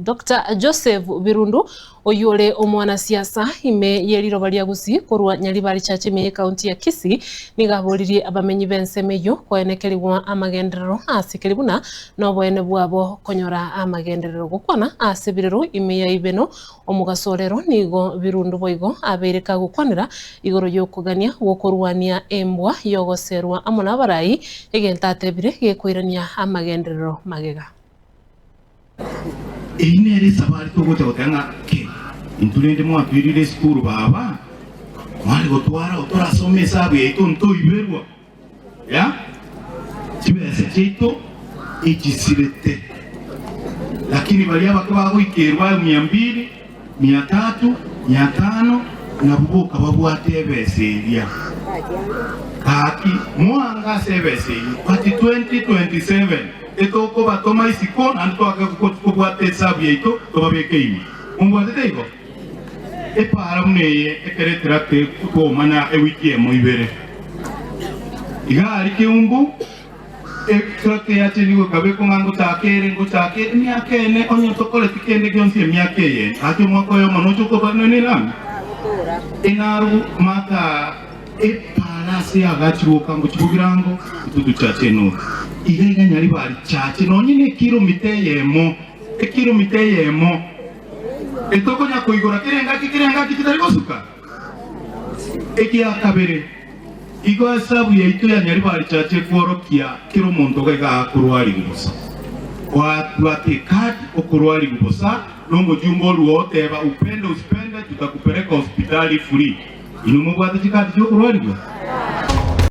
Doctor Joseph Birundu, oyio ore omwanasiasa ime ye riroba ria Gusii korwa Nyaribari Church ime y'ecounty ya Kisii, nigo aboririe abamenyi b'ensemo eyio koenekerigwa amagenderero ase keri buna noboene bwabo konyora amagenderero. Gokwana ase ebirero ime ya Ibeno omogaso orero nigo Birundu boigo abeire kagokwanera igoro y'okogania gw'okorwania embwa y'ogoserwa amo nabarai, egento atebire gekoirania amagenderero magega. Eyio nere esabari togocha goteba ng'a ki, intwe rende mwatwirire esukuru baba, mware gotwara oo torasome esabu yaito ntoiberwa ya chibesa chiaito echisirete. Lakini baria abake bagoikerwa aye mia mbili, mia tatu, mia tano, nabwo boka babwate ebesa eria. Gaki moange ase ebesa eyio, but 2027 etokobatoma isiko naende twake kobwata esabu yaito tobabeke ime. Mombwatete igo? Epaara buna eye ekero etractor ekomana ewiki emo ibere. Iga aria Keumbu etractor yachenigwe ekabekwa ng'a ngochaka ere ngochaka ere emiaka ene onye tokoreti kende gionsi emiaka eye gaki omwaka oyomo noche okoba nelami. Enaru mata. Epaara ase agachirwe okango chibogirango etutu chache enoto. Iga iga nyaribari chache nonye nekilomita eyemo, ekilomita eyemo, etokonya koigora kera engaki kera engaki titari gosuka. Ekia kabere, igo esabu yaito ya nyaribari chache ekworokia kera omonto iga iga akorwarigwa bosa. Kwabwata ekadi okorwarigwa bosa nomojumbe orue oteba upende usipende tutakupeleka hospitali free. Inwe mobwate chikadi chi'okorwarigwa?